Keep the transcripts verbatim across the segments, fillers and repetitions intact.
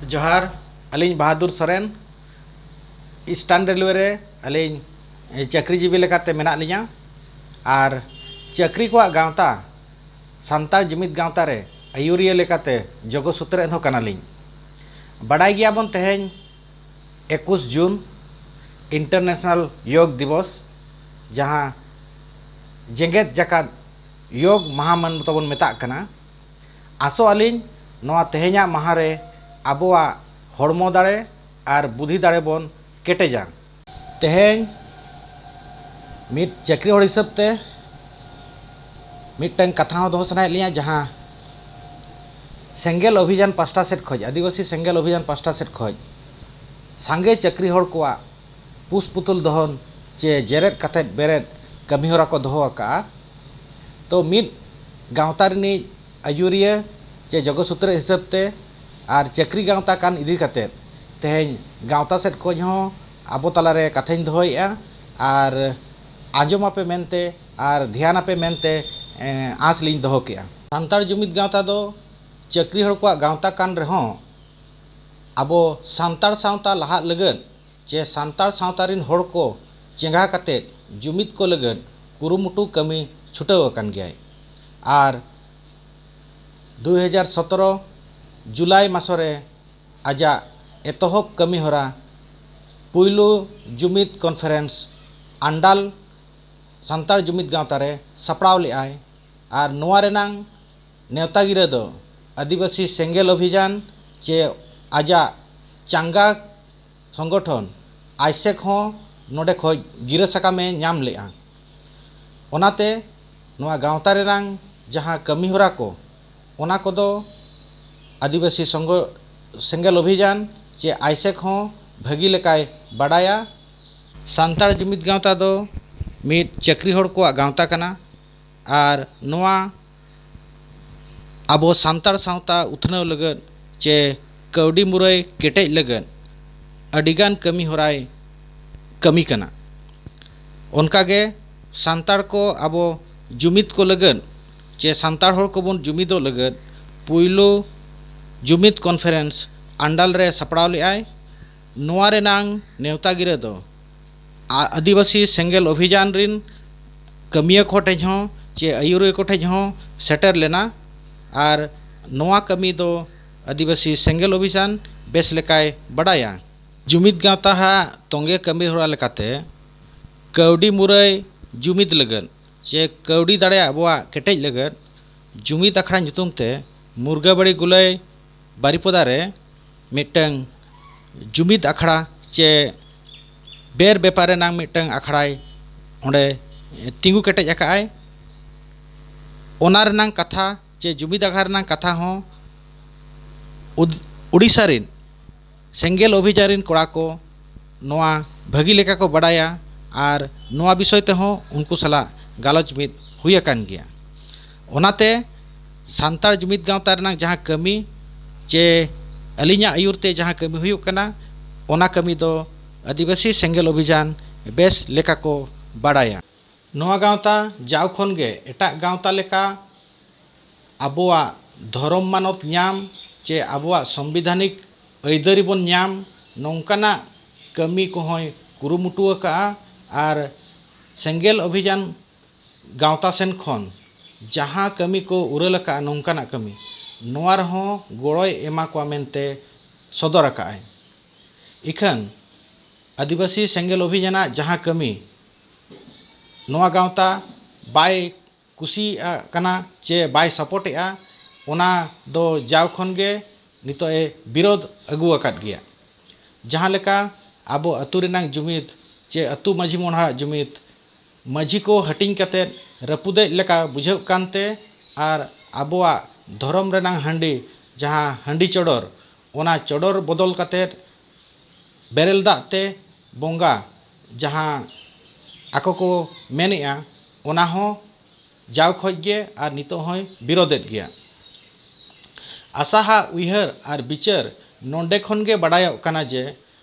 ᱡᱚᱦᱟᱨ, ᱟᱹᱞᱤᱧ ᱵᱟᱦᱟᱫᱩᱨ Soren, eastern railway ᱨᱮ ᱟᱹᱞᱤᱧ ᱪᱟᱹᱠᱨᱤᱡᱤᱵᱤ ᱞᱮᱠᱟᱛᱮ ᱢᱮᱱᱟᱜ ᱞᱤᱧᱟ᱾ ᱟᱨ ᱪᱟᱹᱠᱨᱤ ᱠᱚᱣᱟᱜ ᱜᱟᱶᱛᱟ, ᱥᱟᱱᱛᱟᱲ ᱡᱩᱢᱤᱫ ᱜᱟᱶᱛᱟ ᱨᱮ ᱟᱹᱭᱩᱨᱤᱭᱟᱹ ᱞᱮᱠᱟᱛᱮ ᱡᱚᱜᱚ ᱥᱩᱛᱨᱮᱫ ᱦᱚᱸ ᱠᱟᱱᱟᱞᱤᱧ᱾ ᱵᱟᱰᱟᱭ ᱜᱮᱭᱟᱵᱚᱱ, ᱛᱮᱦᱮᱧ ᱮᱠᱩᱥ ᱡᱩᱱ ᱤᱱᱴᱟᱨᱱᱮᱥᱱᱟᱞ ᱭᱳᱜᱽ ᱫᱤᱵᱚᱥ, ᱡᱟᱦᱟᱸ ᱡᱮᱜᱮᱛ ᱡᱟᱠᱟᱛ ᱭᱳᱜᱽ ᱢᱟᱦᱟ ᱢᱮᱱ ᱛᱮᱵᱚᱱ ᱢᱮᱛᱟᱜ ᱠᱟᱱᱟ᱾ ᱟᱥᱚᱜ ᱟᱹᱞᱤᱧ ᱱᱚᱣᱟ ᱛᱮᱦᱮᱧᱟᱜ ᱢᱟᱦᱟ ᱨᱮ ᱟᱵᱚᱣᱟᱜ ᱦᱚᱲᱢᱚ ᱫᱟᱲᱮ ᱟᱨ ᱵᱩᱫᱷᱤ ᱫᱟᱲᱮ ᱵᱚᱱ ᱠᱮᱴᱮᱡᱟ᱾ ᱛᱮᱦᱮᱧ ᱢᱤᱫ ᱪᱟᱹᱠᱨᱤ ᱦᱚᱲ ᱦᱤᱥᱟᱹᱵ ᱛᱮ ᱢᱤᱫᱴᱟᱝ ᱠᱟᱛᱷᱟ ᱦᱚᱸ ᱫᱚᱦᱚ ᱥᱟᱱᱟᱭᱮᱫ ᱞᱤᱧᱟ, ᱡᱟᱦᱟᱸ ᱥᱮᱸᱜᱮᱞ ᱚᱵᱷᱤᱡᱟᱱ ᱯᱟᱥᱴᱟ ᱥᱮᱫ ᱠᱷᱚᱱ, ᱟᱹᱫᱤᱵᱟᱹᱥᱤ ᱥᱮᱸᱜᱮᱞ ᱚᱵᱷᱤᱡᱟᱱ ᱯᱟᱥᱴᱟ ᱥᱮᱫ ᱠᱷᱚᱱ ᱥᱟᱸᱜᱮ ᱪᱟᱹᱠᱨᱤ ᱦᱚᱲ ᱠᱚᱣᱟᱜ ᱯᱩᱥ ᱯᱩᱛᱩᱞ ᱫᱚᱦᱚᱱ ᱪᱮ ᱡᱮᱨᱮᱫ ᱠᱟᱛᱮᱫ ᱵᱮᱨᱮᱫ ᱠᱟᱹᱢᱤᱦᱚᱨᱟ ᱠᱚ ᱫᱚᱦᱚ ᱟᱠᱟᱫᱼᱟ᱾ ᱛᱚ, ᱢᱤᱫ ᱜᱟᱶᱛᱟ ᱨᱤᱱᱤᱡ ᱟᱹᱭᱩᱨᱤᱭᱟᱹ ᱪᱮ ᱡᱚᱜᱚ ᱥᱩᱛᱨᱮᱫ ᱦᱤᱥᱟᱹᱵ ᱛᱮ ᱟᱨ ᱪᱟᱹᱠᱨᱤ ᱜᱟᱶᱛᱟ ᱠᱟᱱ ᱤᱫᱤ ᱠᱟᱛᱮᱫ ᱛᱮᱦᱮᱧ ᱜᱟᱶᱛᱟ ᱥᱮᱫ ᱠᱷᱚᱱ ᱦᱚᱸ ᱟᱵᱚ ᱛᱟᱞᱟᱨᱮ ᱠᱟᱛᱷᱟᱧ ᱫᱚᱦᱚᱭᱮᱫᱼᱟ᱾ ᱟᱨ ᱟᱸᱡᱚᱢ ᱟᱯᱮ ᱢᱮᱱᱛᱮ ᱟᱨ ᱫᱷᱮᱭᱟᱱ ᱟᱯᱮ ᱢᱮᱱᱛᱮ, ᱮᱸ, ᱟᱸᱥ ᱞᱤᱧ ᱫᱚᱦᱚ ᱠᱮᱜᱼᱟ᱾ ᱥᱟᱱᱛᱟᱲ ᱡᱩᱢᱤᱫ ᱜᱟᱶᱛᱟ ᱫᱚ ᱪᱟᱹᱠᱨᱤ ᱦᱚᱲ ᱠᱚᱣᱟᱜ ᱜᱟᱶᱛᱟ ᱠᱟᱱ ᱨᱮᱦᱚᱸ, ᱟᱵᱚ ᱥᱟᱱᱛᱟᱲ ᱥᱟᱶᱛᱟ ᱞᱟᱦᱟᱜ ᱞᱟᱹᱜᱤᱫ ᱪᱮ ᱥᱟᱱᱛᱟᱲ ᱥᱟᱶᱛᱟ ᱨᱤᱱ ᱦᱚᱲ ᱠᱚ ᱪᱮᱸᱜᱷᱟ ᱠᱟᱛᱮᱫ ᱡᱩᱢᱤᱫ ᱠᱚ ᱞᱟᱹᱜᱤᱫ ᱠᱩᱨᱩᱢᱩᱴᱩ ᱠᱟᱹᱢᱤ ᱪᱷᱩᱴᱟᱹᱣ ᱟᱠᱟᱱ ᱜᱮᱭᱟᱭ᱾ ᱟᱨ ᱫᱩᱭ ᱦᱟᱡᱟᱨ ᱥᱚᱛᱨᱚ ᱡᱩᱞᱟᱭ ᱢᱟᱥᱚ ᱨᱮ ᱟᱡᱟᱜ ᱮᱛᱚᱦᱚᱵ ᱠᱟᱹᱢᱤ ᱦᱚᱨᱟ ᱯᱩᱭᱞᱩ ᱡᱩᱢᱤᱫ ᱠᱚᱱᱯᱷᱟᱨᱮᱱᱥ ᱟᱱᱰᱟᱞ ᱥᱟᱱᱛᱟᱲ ᱡᱩᱢᱤᱫ ᱜᱟᱶᱛᱟ ᱨᱮ ᱥᱟᱯᱲᱟᱣ ᱞᱮᱫᱼᱟᱭ᱾ ᱟᱨ ᱱᱚᱣᱟ ᱨᱮᱱᱟᱝ ᱱᱮᱣᱛᱟ ᱜᱤᱨᱟᱹ ᱫᱚ ᱟᱹᱫᱤᱵᱟᱹᱥᱤ ᱥᱮᱸᱜᱮᱞ ᱚᱵᱷᱤᱡᱟᱱ ᱪᱮ ᱟᱡᱟᱜ ᱪᱟᱸᱜᱟ ᱥᱚᱝᱜᱚᱴᱷᱚᱱ ᱟᱭᱥᱮᱠ ᱦᱚᱸ ᱱᱚᱰᱮ ᱠᱷᱚᱱ ᱜᱤᱨᱟᱹ ᱥᱟᱠᱟᱢᱮ ᱧᱟᱢ ᱞᱮᱫᱼᱟ᱾ ᱚᱱᱟᱛᱮ ᱱᱚᱣᱟ ᱜᱟᱶᱛᱟ ᱨᱮᱱᱟᱝ ᱡᱟᱦᱟᱸ ᱠᱟᱹᱢᱤ ᱦᱚᱨᱟ ᱠᱚ, ᱚᱱᱟ ᱠᱚᱫᱚ ᱟᱹᱫᱤᱵᱟᱹᱥᱤ ᱥᱚᱝᱜᱚ-, ᱥᱮᱸᱜᱮᱞ ᱚᱵᱷᱤᱡᱟᱱ ᱪᱮ ᱟᱭᱥᱮᱠ ᱦᱚᱸ ᱵᱷᱟᱹᱜᱤ ᱞᱮᱠᱟᱭ ᱵᱟᱰᱟᱭᱟ᱾ ᱥᱟᱱᱛᱟᱲ ᱡᱩᱢᱤᱫ ᱜᱟᱶᱛᱟ ᱫᱚ ᱢᱤᱫ ᱪᱟᱹᱠᱨᱤ ᱦᱚᱲ ᱠᱚᱣᱟᱜ ᱜᱟᱶᱛᱟ ᱠᱟᱱᱟ᱾ ᱟᱨ ᱱᱚᱣᱟ ᱟᱵᱚ ᱥᱟᱱᱛᱟᱲ ᱥᱟᱶᱛᱟ ᱩᱛᱱᱟᱹᱣ ᱞᱟᱹᱜᱤᱫ ᱪᱮ ᱠᱟᱹᱣᱰᱤ ᱢᱩᱨᱟᱹᱭ ᱠᱮᱴᱮᱡ ᱞᱟᱹᱜᱤᱫ ᱟᱹᱰᱤᱜᱟᱱ ᱠᱟᱹᱢᱤ ᱦᱚᱨᱟᱭ ᱠᱟᱹᱢᱤ ᱠᱟᱱᱟ᱾ ᱚᱱᱠᱟᱜᱮ ᱥᱟᱱᱛᱟᱲ ᱠᱚ ᱟᱵᱚ ᱡᱩᱢᱤᱫ ᱠᱚ ᱞᱟᱹᱜᱤᱫ ᱪᱮ ᱥᱟᱱᱛᱟᱲ ᱦᱚᱲ ᱠᱚᱵᱚᱱ ᱡᱩᱢᱤᱫᱚᱜ ᱞᱟᱹᱜᱤᱫ ᱯᱩᱭᱞᱩ ᱡᱩᱢᱤᱫ ᱠᱚᱱᱯᱷᱟᱨᱮᱱᱥ ᱟᱱᱰᱟᱞ ᱨᱮ ᱥᱟᱯᱲᱟᱣ ᱞᱮᱫᱼᱟᱭ᱾ ᱱᱚᱣᱟ ᱨᱮᱱᱟᱝ ᱱᱮᱣᱛᱟ ᱜᱤᱨᱟᱹ ᱫᱚ ᱟ- ᱟᱹᱫᱤᱵᱟᱹᱥᱤ ᱥᱮᱸᱜᱮᱞ ᱚᱵᱷᱤᱡᱟᱱ ᱨᱤᱱ ᱠᱟᱹᱢᱤᱭᱟᱹ ᱠᱚ ᱴᱷᱮᱡ ᱦᱚᱸ ᱪᱮ ᱟᱹᱭᱩᱨᱤᱭᱟᱹ ᱠᱚ ᱴᱷᱮᱡ ᱦᱚᱸ ᱥᱮᱴᱮᱨ ᱞᱮᱱᱟ᱾ ᱟᱨ ᱱᱚᱣᱟ ᱠᱟᱹᱢᱤ ᱫᱚ ᱟᱹᱫᱤᱵᱟᱹᱥᱤ ᱥᱮᱸᱜᱮᱞ ᱚᱵᱷᱤᱡᱟᱱ ᱵᱮᱥ ᱞᱮᱠᱟᱭ ᱵᱟᱰᱟᱭᱟ᱾ ᱡᱩᱢᱤᱫ ᱜᱟᱶᱛᱟ ᱦᱟᱜ ᱛᱚᱸᱜᱮ ᱠᱟᱹᱢᱤ ᱦᱚᱨᱟ ᱞᱮᱠᱟᱛᱮ ᱠᱟᱹᱣᱰᱤ ᱢᱩᱨᱟᱹᱭ ᱡᱩᱢᱤᱫ ᱞᱟᱹᱜᱤᱫ ᱪᱮ ᱠᱟᱹᱣᱰᱤ ᱫᱟᱲᱮ ᱟᱵᱚᱣᱟᱜ ᱠᱮᱴᱮᱡ ᱞᱟᱹᱜᱤᱫ ᱡᱩᱢᱤᱫ ᱟᱠᱷᱲᱟ ᱧᱩᱛᱩᱢ ᱛᱮ ᱢᱩᱨᱜᱟᱹᱵᱟᱹᱲᱤ ᱜᱩᱞᱟᱹᱭ ᱵᱟᱨᱤᱯᱚᱫᱟ ᱨᱮ ᱢᱤᱫᱴᱟᱝ ᱡᱩᱢᱤᱫ ᱟᱠᱷᱲᱟ ᱪᱮ ᱵᱮᱨ ᱵᱮᱯᱟᱨ ᱨᱮᱱᱟᱝ ᱢᱤᱫᱴᱟᱝ ᱟᱠᱷᱲᱟᱭ ᱚᱸᱰᱮ ᱛᱤᱸᱜᱩ ᱠᱮᱴᱮᱡ ᱟᱠᱟᱫᱼᱟᱭ᱾ ᱚᱱᱟ ᱨᱮᱱᱟᱝ ᱠᱟᱛᱷᱟ ᱪᱮ ᱡᱩᱢᱤᱫ ᱟᱠᱷᱲᱟ ᱨᱮᱱᱟᱝ ᱠᱟᱛᱷᱟ ᱦᱚᱸ ᱩᱫ- ᱩᱰᱤᱥᱟ ᱨᱤᱱ ᱥᱮᱸᱜᱮᱞ ᱚᱵᱷᱤᱡᱟᱱ ᱨᱤᱱ ᱠᱚᱲᱟ ᱠᱚ ᱱᱚᱣᱟ ᱵᱷᱟᱹᱜᱤ ᱞᱮᱠᱟ ᱠᱚ ᱵᱟᱰᱟᱭᱟ ᱟᱨ ᱱᱚᱣᱟ ᱵᱤᱥᱚᱭ ᱛᱮᱦᱚᱸ ᱩᱱᱠᱩ ᱥᱟᱞᱟᱜ ᱜᱟᱞᱚᱪ ᱢᱤᱫ ᱦᱩᱭ ᱟᱠᱟᱱ ᱜᱮᱭᱟ᱾ ᱚᱱᱟᱛᱮ ᱥᱟᱱᱛᱟᱲ ᱡᱩᱢᱤᱫ ᱜᱟᱶᱛᱟ ᱨᱮᱱᱟᱜ ᱡᱟᱦᱟᱸ ᱠᱟᱹᱢᱤ ᱪᱮ ᱟᱹᱞᱤᱧᱟᱜ ᱟᱹᱭᱩᱨ ᱛᱮ ᱡᱟᱦᱟᱸ ᱠᱟᱹᱢᱤ ᱦᱩᱭᱩᱜ ᱠᱟᱱᱟ, ᱚᱱᱟ ᱠᱟᱹᱢᱤ ᱫᱚ ᱟᱹᱫᱤᱵᱟᱹᱥᱤ ᱥᱮᱸᱜᱮᱞ ᱚᱵᱷᱤᱡᱟᱱ ᱵᱮᱥ ᱞᱮᱠᱟ ᱠᱚ ᱵᱟᱰᱟᱭᱟ᱾ ᱱᱚᱣᱟ ᱜᱟᱶᱛᱟ ᱡᱟᱣ ᱠᱷᱚᱱ ᱜᱮ ᱮᱴᱟᱜ ᱜᱟᱶᱛᱟ ᱞᱮᱠᱟ ᱟᱵᱚᱣᱟᱜ ᱫᱷᱚᱨᱚᱢ ᱢᱟᱱᱚᱛ ᱧᱟᱢ ᱪᱮ ᱟᱵᱚᱣᱟᱜ ᱥᱚᱝᱵᱤᱫᱷᱟᱱᱤᱠ ᱟᱹᱭᱫᱟᱹᱨᱤ ᱵᱚᱱ ᱧᱟᱢ, ᱱᱚᱝᱠᱟᱱᱟᱜ ᱠᱟᱹᱢᱤ ᱠᱚᱦᱚᱸᱭ ᱠᱩᱨᱩᱢᱩᱴᱩ ᱟᱠᱟᱫᱼᱟ᱾ ᱟᱨ ᱥᱮᱸᱜᱮᱞ ᱚᱵᱷᱤᱡᱟᱱ ᱜᱟᱶᱛᱟ ᱥᱮᱱ ᱠᱷᱚᱱ ᱡᱟᱦᱟᱸ ᱠᱟᱹᱢᱤ ᱠᱚ ᱩᱨᱟᱹᱞ ᱟᱠᱟᱫᱼᱟ, ᱱᱚᱝᱠᱟᱱᱟᱜ ᱠᱟᱹᱢᱤ, ᱱᱚᱣᱟ ᱨᱮᱦᱚᱸ ᱜᱚᱲᱚᱭ ᱮᱢᱟ ᱠᱚᱣᱟ ᱢᱮᱱᱛᱮ ᱥᱚᱫᱚᱨ ᱟᱠᱟᱫᱼᱟᱭ᱾ ᱤᱠᱷᱟᱹᱱ ᱟᱹᱫᱤᱵᱟᱹᱥᱤ ᱥᱮᱸᱜᱮᱞ ᱚᱵᱷᱤᱡᱟᱱᱟᱜ ᱡᱟᱦᱟᱸ ᱠᱟᱹᱢᱤ ᱱᱚᱣᱟ ᱜᱟᱶᱛᱟ ᱵᱟᱭ ᱠᱩᱥᱤᱭᱟᱜ ᱠᱟᱱᱟ ᱪᱮ ᱵᱟᱭ ᱥᱟᱯᱳᱨᱴᱮᱜᱼᱟ, ᱚᱱᱟ ᱫᱚ ᱡᱟᱣ ᱠᱷᱚᱱ ᱜᱮ ᱱᱤᱛᱚᱜ ᱮ ᱵᱤᱨᱳᱫᱷ ᱟᱹᱜᱩ ᱟᱠᱟᱫ ᱜᱮᱭᱟ᱾ ᱡᱟᱦᱟᱸ ᱞᱮᱠᱟ ᱟᱵᱚ ᱟᱹᱛᱩ ᱨᱮᱱᱟᱝ ᱡᱩᱢᱤᱫ ᱪᱮ ᱟᱹᱛᱩ ᱢᱟᱹᱡᱷᱤ ᱢᱚᱬᱮ ᱦᱚᱲᱟᱜ ᱡᱩᱢᱤᱫ ᱢᱟᱹᱡᱷᱤ ᱠᱚ ᱦᱟᱹᱴᱤᱧ ᱠᱟᱛᱮᱫ ᱨᱟᱹᱯᱩᱫᱮᱡ ᱞᱮᱠᱟ ᱵᱩᱡᱷᱟᱹᱜ ᱠᱟᱱᱛᱮ ᱟᱨ ᱟᱵᱚᱣᱟᱜ ᱫᱷᱚᱨᱚᱢ ᱨᱮᱱᱟᱝ ᱦᱟᱺᱰᱤ, ᱡᱟᱦᱟᱸ ᱦᱟᱺᱰᱤ ᱪᱚᱰᱚᱨ, ᱚᱱᱟ ᱪᱚᱰᱚᱨ ᱵᱚᱫᱚᱞ ᱠᱟᱛᱮᱫ ᱵᱮᱨᱮᱞ ᱫᱟᱜ ᱛᱮ ᱵᱚᱸᱜᱟ, ᱡᱟᱦᱟᱸ ᱟᱠᱚ ᱠᱚ ᱢᱮᱱᱮᱜᱼᱟ, ᱚᱱᱟ ᱦᱚᱸ ᱡᱟᱣ ᱠᱷᱚᱡ ᱜᱮ ᱟᱨ ᱱᱤᱛᱚᱜ ᱦᱚᱸᱭ ᱵᱤᱨᱳᱫᱮᱫ ᱜᱮᱭᱟ᱾ ᱟᱥᱟᱦᱟᱜ ᱩᱭᱦᱟᱹᱨ ᱟᱨ ᱵᱤᱪᱟᱹᱨ ᱱᱚᱰᱮ ᱠᱷᱚᱱ ᱜᱮ ᱵᱟᱰᱟᱭᱚᱜ ᱠᱟᱱᱟ ᱡᱮ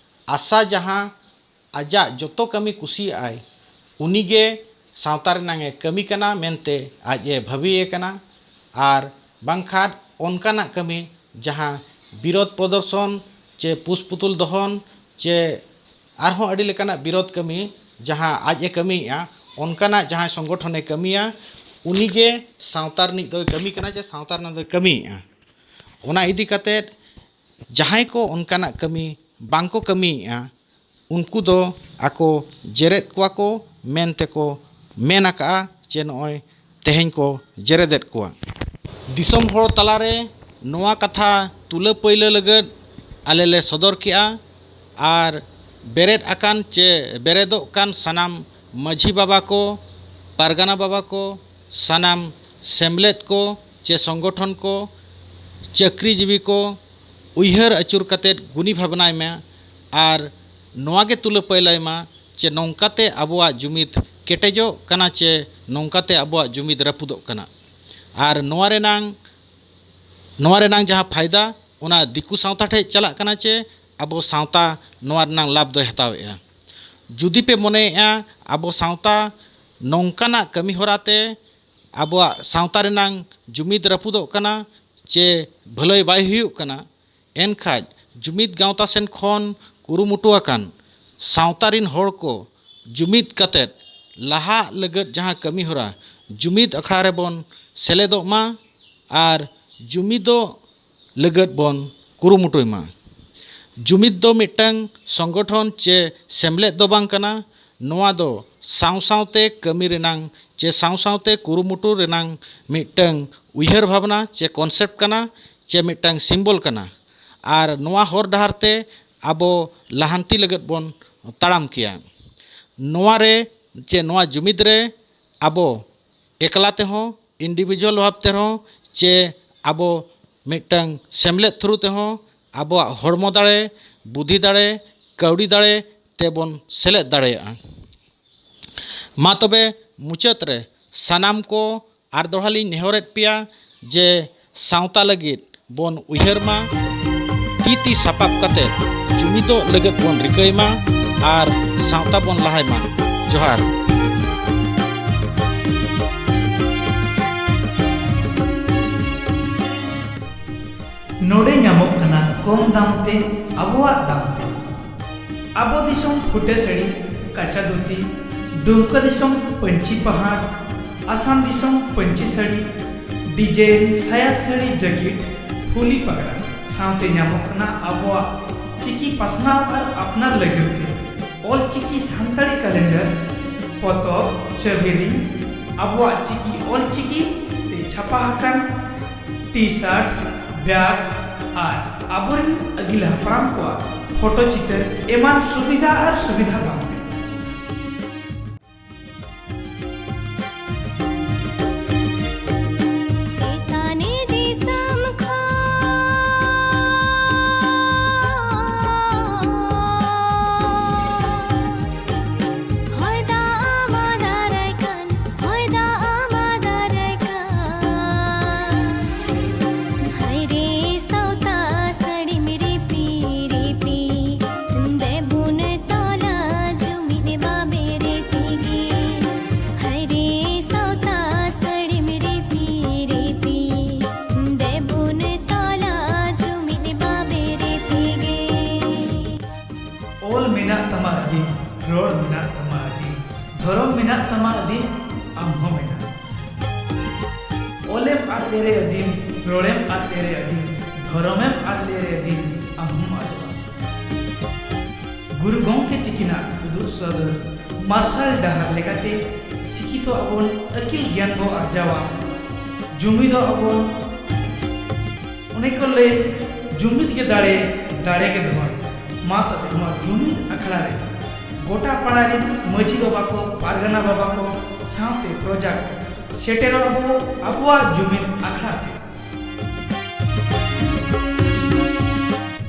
ᱟᱥᱟ ᱡᱟᱦᱟᱸ ᱟᱡᱟᱜ ᱡᱚᱛᱚ ᱠᱟᱹᱢᱤ ᱠᱩᱥᱤᱭᱟᱜᱼᱟᱭ, ᱩᱱᱤᱜᱮ ᱥᱟᱶᱛᱟ ᱨᱮᱱᱟᱝ ᱮ ᱠᱟᱹᱢᱤ ᱠᱟᱱᱟ ᱢᱮᱱᱛᱮ ᱟᱡ ᱮ ᱵᱷᱟᱹᱵᱤᱭᱮ ᱠᱟᱱᱟ᱾ ᱟᱨ ᱵᱟᱝᱠᱷᱟᱱ ᱚᱱᱠᱟᱱᱟᱜ ᱠᱟᱹᱢᱤ ᱡᱟᱦᱟᱸ ᱵᱤᱨᱳᱫᱷ ᱯᱨᱚᱫᱚᱨᱥᱚᱱ ᱪᱮ ᱯᱩᱥᱯᱩᱛᱩᱞ ᱫᱚᱦᱚᱱ ᱪᱮ ᱟᱨᱦᱚᱸ ᱟᱹᱰᱤ ᱞᱮᱠᱟᱱᱟᱜ ᱵᱤᱨᱳᱫᱷ ᱠᱟᱹᱢᱤ ᱡᱟᱦᱟᱸ ᱟᱡ ᱮ ᱠᱟᱹᱢᱤᱭᱮᱫᱼᱟ, ᱚᱱᱠᱟᱱᱟᱜ ᱡᱟᱦᱟᱸᱭ ᱥᱚᱝᱜᱚᱴᱷᱚᱱᱮ ᱠᱟᱹᱢᱤᱭᱟ, ᱩᱱᱤᱜᱮ ᱥᱟᱶᱛᱟ ᱨᱤᱱᱤᱡ ᱫᱚᱭ ᱠᱟᱹᱢᱤ ᱠᱟᱱᱟ ᱪᱮ ᱥᱟᱶᱛᱟ ᱨᱮᱱᱟᱜ ᱫᱚᱭ ᱠᱟᱹᱢᱤᱭᱮᱫᱼᱟ᱾ ᱚᱱᱟ ᱤᱫᱤ ᱠᱟᱛᱮᱫ ᱡᱟᱦᱟᱸᱭ ᱠᱚ ᱚᱱᱠᱟᱱᱟᱜ ᱠᱟᱹᱢᱤ ᱵᱟᱝ ᱠᱚ ᱠᱟᱹᱢᱤᱭᱮᱫᱼᱟ, ᱩᱱᱠᱩ ᱫᱚ ᱟᱠᱚ ᱡᱮᱨᱮᱫ ᱠᱚᱣᱟ ᱠᱚ ᱢᱮᱱ ᱛᱮᱠᱚ ᱢᱮᱱ ᱟᱠᱟᱫᱼᱟ ᱪᱮ ᱱᱚᱜᱼᱚᱭ ᱛᱮᱦᱮᱧ ᱠᱚ ᱡᱮᱨᱮᱫᱮᱫ ᱠᱚᱣᱟ᱾ ᱫᱤᱥᱚᱢ ᱦᱚᱲ ᱛᱟᱞᱟᱨᱮ ᱱᱚᱣᱟ ᱠᱟᱛᱷᱟ ᱛᱩᱞᱟᱹ ᱯᱟᱹᱭᱞᱟᱹ ᱞᱟᱹᱜᱤᱫ ᱟᱞᱮ ᱞᱮ ᱥᱚᱫᱚᱨ ᱠᱮᱜᱼᱟ᱾ ᱟᱨ ᱵᱮᱨᱮᱫ ᱟᱠᱟᱱ ᱪᱮ ᱵᱮᱨᱮᱫᱚᱜ ᱠᱟᱱ ᱥᱟᱱᱟᱢ ᱢᱟᱹᱡᱷᱤ ᱵᱟᱵᱟ ᱠᱚ, ᱯᱟᱨᱜᱟᱱᱟ ᱵᱟᱵᱟ ᱠᱚ, ᱥᱟᱱᱟᱢ ᱥᱮᱢᱞᱮᱫ ᱠᱚ ᱪᱮ ᱥᱚᱝᱜᱚᱴᱷᱚᱱ ᱠᱚ, ᱪᱟᱹᱠᱨᱤ ᱡᱤᱵᱤ ᱠᱚ, ᱩᱭᱦᱟᱹᱨ ᱟᱹᱪᱩᱨ ᱠᱟᱛᱮᱫ ᱜᱩᱱᱤ ᱵᱷᱟᱵᱽᱱᱟᱭ ᱢᱮ ᱟᱨ ᱱᱚᱣᱟ ᱜᱮ ᱛᱩᱞᱟᱹ ᱯᱟᱹᱭᱞᱟᱭ ᱢᱟ ᱪᱮ ᱱᱚᱝᱠᱟᱛᱮ ᱟᱵᱚᱣᱟᱜ ᱡᱩᱢᱤᱫ ᱠᱮᱴᱮᱡᱚᱜ ᱠᱟᱱᱟ ᱪᱮ ᱱᱚᱝᱠᱟᱛᱮ ᱟᱵᱚᱣᱟᱜ ᱡᱩᱢᱤᱫ ᱨᱟᱹᱯᱩᱫᱚᱜ ᱠᱟᱱᱟ᱾ ᱟᱨ ᱱᱚᱣᱟ ᱨᱮᱱᱟᱝ, ᱱᱚᱣᱟ ᱨᱮᱱᱟᱝ ᱡᱟᱦᱟᱸ ᱯᱷᱟᱭᱫᱟ, ᱚᱱᱟ ᱫᱤᱠᱩ ᱥᱟᱶᱛᱟ ᱴᱷᱮᱡ ᱪᱟᱞᱟᱜ ᱠᱟᱱᱟ ᱪᱮ ᱟᱵᱚ ᱥᱟᱶᱛᱟ ᱱᱚᱣᱟ ᱨᱮᱱᱟᱝ ᱞᱟᱵᱷ ᱫᱚᱭ ᱦᱟᱛᱟᱣᱮᱫᱼᱟ? ᱡᱩᱫᱤ ᱯᱮ ᱢᱚᱱᱮᱭᱮᱫᱼᱟ ᱟᱵᱚ ᱥᱟᱶᱛᱟ ᱱᱚᱝᱠᱟᱱᱟᱜ ᱠᱟᱹᱢᱤ ᱦᱚᱨᱟ ᱛᱮ ᱟᱵᱚᱣᱟᱜ ᱥᱟᱶᱛᱟ ᱨᱮᱱᱟᱝ ᱡᱩᱢᱤᱫ ᱨᱟᱹᱯᱩᱫᱚᱜ ᱠᱟᱱᱟ ᱪᱮ ᱵᱷᱟᱹᱞᱟᱹᱭ ᱵᱟᱭ ᱦᱩᱭᱩᱜ ᱠᱟᱱᱟ, ᱮᱱᱠᱷᱟᱡ ᱡᱩᱢᱤᱫ ᱜᱟᱶᱛᱟ ᱥᱮᱱ ᱠᱷᱚᱱ ᱠᱩᱨᱩᱢᱩᱴᱩ ᱟᱠᱟᱱ ᱥᱟᱶᱛᱟ ᱨᱤᱱ ᱦᱚᱲ ᱠᱚ ᱡᱩᱢᱤᱫ ᱠᱟᱛᱮᱫ ᱞᱟᱦᱟᱜ ᱞᱟᱹᱜᱤᱫ ᱡᱟᱦᱟᱸ ᱠᱟᱹᱢᱤ ᱦᱚᱨᱟ, ᱡᱩᱢᱤᱫ ᱟᱠᱷᱲᱟ ᱨᱮᱵᱚᱱ ᱥᱮᱞᱮᱫᱚᱜ ᱢᱟ ᱟᱨ ᱡᱩᱢᱤᱫᱚᱜ ᱞᱟᱹᱜᱤᱫ ᱵᱚᱱ ᱠᱩᱨᱩᱢᱩᱴᱩᱭ ᱢᱟ᱾ ᱡᱩᱢᱤᱫ ᱫᱚ ᱢᱤᱫᱴᱟᱝ ᱥᱚᱝᱜᱚᱴᱷᱚᱱ ᱪᱮ ᱥᱮᱢᱞᱮᱫ ᱫᱚ ᱵᱟᱝ ᱠᱟᱱᱟ᱾ ᱱᱚᱣᱟ ᱫᱚ ᱥᱟᱶ ᱥᱟᱶᱛᱮ ᱠᱟᱹᱢᱤ ᱨᱮᱱᱟᱝ ᱪᱮ ᱥᱟᱶ ᱥᱟᱶᱛᱮ ᱠᱩᱨᱩᱢᱩᱴᱩ ᱨᱮᱱᱟᱝ ᱢᱤᱫᱴᱟᱝ ᱩᱭᱦᱟᱹᱨ ᱵᱷᱟᱵᱽᱱᱟ ᱪᱮ ᱠᱚᱱᱥᱮᱯᱴ ᱠᱟᱱᱟ ᱪᱮ ᱢᱤᱫᱴᱟᱝ ᱥᱤᱢᱵᱚᱞ ᱠᱟᱱᱟ᱾ ᱟᱨ ᱱᱚᱣᱟ ᱦᱚᱨ ᱰᱟᱦᱟᱨ ᱛᱮ ᱟᱵᱚ ᱞᱟᱦᱟᱱᱛᱤ ᱞᱟᱹᱜᱤᱫ ᱵᱚᱱ ᱛᱟᱲᱟᱢ ᱠᱮᱭᱟ᱾ ᱱᱚᱣᱟ ᱨᱮ ᱪᱮ ᱱᱚᱣᱟ ᱡᱩᱢᱤᱫ ᱨᱮ ᱟᱵᱚ ᱮᱠᱞᱟ ᱛᱮᱦᱚᱸ, ᱤᱱᱰᱤᱵᱷᱤᱡᱩᱣᱟᱞ ᱵᱷᱟᱵᱽ ᱛᱮᱦᱚᱸ ᱪᱮ ᱟᱵᱚ ᱢᱤᱫᱴᱟᱝ ᱥᱮᱢᱞᱮᱫ ᱛᱷᱨᱩ ᱛᱮᱦᱚᱸ ᱟᱵᱚᱣᱟᱜ ᱦᱚᱲᱢᱚ ᱫᱟᱲᱮ, ᱵᱩᱫᱷᱤ ᱫᱟᱲᱮ, ᱠᱟᱹᱣᱰᱤ ᱫᱟᱲᱮ ᱛᱮᱵᱚᱱ ᱥᱮᱞᱮᱫ ᱫᱟᱲᱮᱭᱟᱜᱼᱟ᱾ ᱢᱟ ᱛᱚᱵᱮ ᱢᱩᱪᱟᱹᱫ ᱨᱮ ᱥᱟᱱᱟᱢ ᱠᱚ ᱟᱨ ᱫᱚᱦᱲᱟ ᱞᱤᱧ ᱱᱮᱦᱚᱨᱮᱫ ᱯᱮᱭᱟ ᱡᱮ ᱥᱟᱶᱛᱟ ᱞᱟᱹᱜᱤᱫ ᱵᱚᱱ ᱩᱭᱦᱟᱹᱨ ᱢᱟ, ᱛᱤ ᱛᱤ ᱥᱟᱯᱟᱵ ᱠᱟᱛᱮ ᱡᱩᱢᱤᱫᱚᱜ ᱞᱟᱹᱜᱤᱫ ᱵᱚᱱ ᱨᱤᱠᱟᱹᱭ ᱢᱟ ᱟᱨ ᱥᱟᱶᱛᱟ ᱵᱚᱱ ᱞᱟᱦᱟᱭ ᱢᱟ᱾ ᱡᱚᱦᱟᱨ᱾ ᱱᱚᱰᱮ ᱧᱟᱢᱚᱜ ᱠᱟᱱᱟ ᱠᱚᱢ ᱫᱟᱢ ᱛᱮ, ᱟᱵᱚᱣᱟᱜ ᱫᱟᱢ ᱛᱮ᱾ ᱟᱵᱚ ᱫᱤᱥᱚᱢ ᱯᱷᱩᱴᱟᱹ ᱥᱟᱹᱲᱤ, ᱠᱟᱪᱟ ᱫᱷᱩᱛᱤ, ᱰᱩᱢᱠᱟᱹ ᱫᱤᱥᱚᱢ ᱯᱟᱹᱧᱪᱤ ᱯᱟᱦᱟᱲ, ᱟᱥᱟᱢ ᱫᱤᱥᱚᱢ ᱯᱟᱹᱧᱪᱤ ᱥᱟᱹᱲᱤ, ᱰᱤᱡᱟᱭᱤᱱ ᱥᱟᱭᱟ ᱥᱟᱹᱲᱤ ᱡᱟᱹᱠᱤᱴ, ᱯᱷᱩᱞᱤ ᱯᱟᱜᱽᱨᱟ ᱥᱟᱶᱛᱮ ᱧᱟᱢᱚᱜ ᱠᱟᱱᱟ ᱟᱵᱚᱣᱟᱜ ᱪᱤᱠᱤ ᱯᱟᱥᱱᱟᱣ ᱟᱨ ᱟᱯᱱᱟᱨ ᱞᱟᱹᱜᱤᱫ ᱛᱮ ᱚᱞ ᱪᱤᱠᱤ ᱥᱟᱱᱛᱟᱲᱤ ᱠᱮᱞᱮᱱᱰᱟᱨ, ᱯᱚᱛᱚᱵ, ᱪᱟᱹᱵᱤᱨᱤᱧ, ᱟᱵᱚᱣᱟᱜ ᱪᱤᱠᱤ ᱚᱞ ᱪᱤᱠᱤ ᱛᱮ ᱪᱷᱟᱯᱟ ᱟᱠᱟᱱ ᱴᱤ ᱥᱟᱨᱴ, ᱵᱮᱜᱽ ᱟᱨ ᱟᱵᱚᱨᱮᱱ ᱟᱹᱜᱤᱞ ᱦᱟᱯᱲᱟᱢ ᱠᱚᱣᱟᱜ ᱯᱷᱳᱴᱳ ᱪᱤᱛᱟᱹᱨ ᱮᱢᱟᱱ ᱥᱩᱵᱤᱫᱷᱟ ᱟᱨ ᱥᱩᱵᱤᱫᱷᱟ ᱫᱟᱢ ᱛᱮ᱾ ᱪᱮᱛᱟᱱᱤ ᱫᱤᱥᱚᱢ ᱠᱷᱚᱱ ᱦᱚᱭ ᱫᱟᱜ ᱟᱢᱟ ᱫᱟᱨᱟᱭ ᱠᱟᱱ, ᱦᱚᱭ ᱫᱟᱜ ᱟᱢᱟ ᱫᱟᱨᱟᱭ ᱠᱟᱱ᱾ ᱦᱟᱭ ᱨᱮ ᱥᱟᱶᱛᱟ ᱥᱟᱹᱲᱤᱢ ᱨᱤᱯᱤ ᱨᱤᱯᱤ, ᱫᱮᱵᱩᱱ ᱛᱚᱞᱟ ᱡᱩᱢᱤᱫ ᱵᱟᱵᱮᱨ ᱛᱮᱜᱮ᱾ ᱦᱟᱭ ᱨᱮ ᱥᱟᱶᱛᱟ ᱥᱟᱹᱲᱤᱢ ᱨᱤᱯᱤ ᱨᱤᱯᱤ, ᱫᱮᱵᱩᱱ ᱛᱚᱞᱟ ᱡᱩᱢᱤᱫ ᱵᱟᱵᱮᱨ ᱛᱮᱜᱮ᱾ ᱚᱞ ᱢᱮᱱᱟᱜ ᱛᱟᱢᱟ ᱟᱹᱫᱤᱢ, ᱨᱚᱲ ᱢᱮᱱᱟᱜ ᱛᱟᱢᱟ ᱟᱹᱫᱤᱢ, ᱫᱷᱚᱨᱚᱢ ᱢᱮᱱᱟᱜ ᱛᱟᱢᱟ ᱟᱹᱫᱤᱢ, ᱟᱢ ᱦᱚᱸ ᱢᱮᱱᱟᱢ᱾ ᱚᱞᱮᱢ ᱟᱫ ᱞᱮᱨᱮ ᱟᱹᱫᱤᱢ, ᱨᱚᱲᱮᱢ ᱟᱫ ᱞᱮᱨᱮ ᱟᱹᱫᱤᱢ, ᱫᱷᱚᱨᱚᱢᱮᱢ ᱟᱫ ᱞᱮᱨᱮ ᱟᱹᱫᱤᱢ, ᱟᱢ ᱦᱚᱸᱢ ᱟᱫᱚᱜᱼᱟ᱾ ᱜᱩᱨᱩ ᱜᱚᱢᱠᱮ ᱛᱤᱠᱤᱱᱟᱜ ᱩᱫᱩᱜ ᱥᱚᱫᱚᱨ ᱢᱟᱨᱥᱟᱞ ᱰᱟᱦᱟᱨ ᱞᱮᱠᱟᱛᱮ ᱥᱤᱠᱷᱤᱛᱚ ᱟᱵᱚᱱ, ᱟᱹᱠᱤᱞ ᱜᱮᱭᱟᱱ ᱵᱚ ᱟᱨᱡᱟᱣᱟ, ᱡᱩᱢᱤᱫᱚᱜ ᱟᱵᱚᱱ᱾ ᱚᱱᱮ ᱠᱚ ᱞᱟᱹᱭ, ᱡᱩᱢᱤᱫ ᱜᱮ ᱫᱟᱲᱮ, ᱫᱟᱲᱮ ᱜᱮ ᱫᱷᱚᱱ᱾ ᱢᱟ ᱛᱚᱵᱮ ᱱᱚᱣᱟ ᱡᱩᱢᱤᱫ ᱟᱠᱷᱲᱟ ᱨᱮ ᱜᱚᱴᱟ ᱯᱟᱲᱟ ᱨᱮᱱ ᱢᱟᱹᱡᱷᱤ ᱵᱟᱵᱟ ᱠᱚ, ᱯᱟᱨᱜᱟᱱᱟ ᱵᱟᱵᱟ ᱠᱚ ᱥᱟᱶᱛᱮ ᱯᱨᱚᱡᱟ ᱠᱚ ᱥᱮᱴᱮᱨᱚᱜ ᱟᱵᱚ ᱟᱵᱚᱣᱟᱜ ᱡᱩᱢᱤᱫ ᱟᱠᱷᱲᱟ ᱛᱮ᱾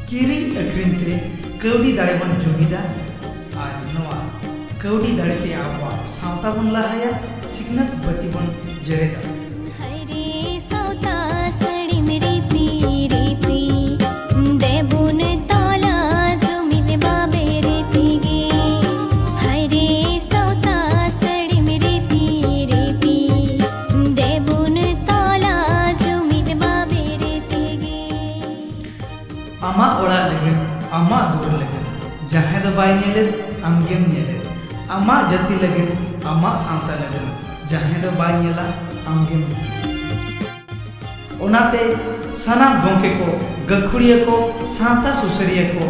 ᱠᱤᱨᱤᱧ ᱟᱹᱠᱷᱨᱤᱧ ᱛᱮ ᱠᱟᱹᱣᱰᱤ ᱫᱟᱲᱮ ᱵᱚᱱ ᱡᱩᱢᱤᱫᱟ ᱟᱨ ᱱᱚᱣᱟ ᱠᱟᱹᱣᱰᱤ ᱫᱟᱲᱮ ᱛᱮ ᱟᱵᱚᱣᱟᱜ ᱥᱟᱶᱛᱟ ᱵᱚᱱ ᱞᱟᱦᱟᱭᱟ, ᱥᱤᱠᱷᱱᱟᱹᱛ ᱵᱟᱹᱛᱤ ᱵᱚᱱ ᱡᱮᱨᱮᱫᱟ᱾ ᱦᱟᱭ ᱨᱮ ᱥᱟᱶᱛᱟ ᱥᱟᱹᱲᱤᱢ ᱨᱤᱯᱤ ᱨᱤᱯᱤ, ᱫᱮᱵᱩᱱ ᱛᱚᱞᱟ ᱡᱩᱢᱤᱫ ᱵᱟᱵᱮᱨ ᱛᱮᱜᱮ᱾ ᱦᱟᱭ ᱨᱮ ᱥᱟᱶᱛᱟ ᱥᱟᱹᱲᱤᱢ ᱨᱤᱯᱤ ᱨᱤᱯᱤ, ᱫᱮᱵᱩᱱ ᱛᱚᱞᱟ ᱡᱩᱢᱤᱫ ᱵᱟᱵᱮᱨ ᱛᱮᱜᱮ᱾ ᱟᱢᱟᱜ ᱚᱲᱟᱜ ᱞᱟᱹᱜᱤᱫ, ᱟᱢᱟᱜ ᱫᱩᱣᱟᱹᱨ ᱞᱟᱹᱜᱤᱫ, ᱡᱟᱦᱟᱸᱭ ᱫᱚ ᱵᱟᱭ ᱧᱮᱞᱮᱫ, ᱟᱢᱜᱮᱢ ᱧᱮᱞᱮᱫ᱾ ᱟᱢᱟᱜ ᱡᱟᱹᱛᱤ ᱞᱟᱹᱜᱤᱫ, ᱟᱢᱟᱜ ᱥᱟᱶᱛᱟ ᱞᱟᱹᱜᱤᱫ, ᱡᱟᱦᱟᱸᱭ ᱫᱚ ᱵᱟᱭ ᱧᱮᱞᱟ, ᱟᱢᱜᱮᱢ ᱧᱮᱞᱟ᱾ ᱚᱱᱟᱛᱮ ᱥᱟᱱᱟᱢ ᱜᱚᱢᱠᱮ ᱠᱚ, ᱜᱟᱹᱠᱷᱩᱲᱤᱭᱟᱹ ᱠᱚ, ᱥᱟᱶᱛᱟ ᱥᱩᱥᱟᱹᱨᱤᱭᱟᱹ ᱠᱚ,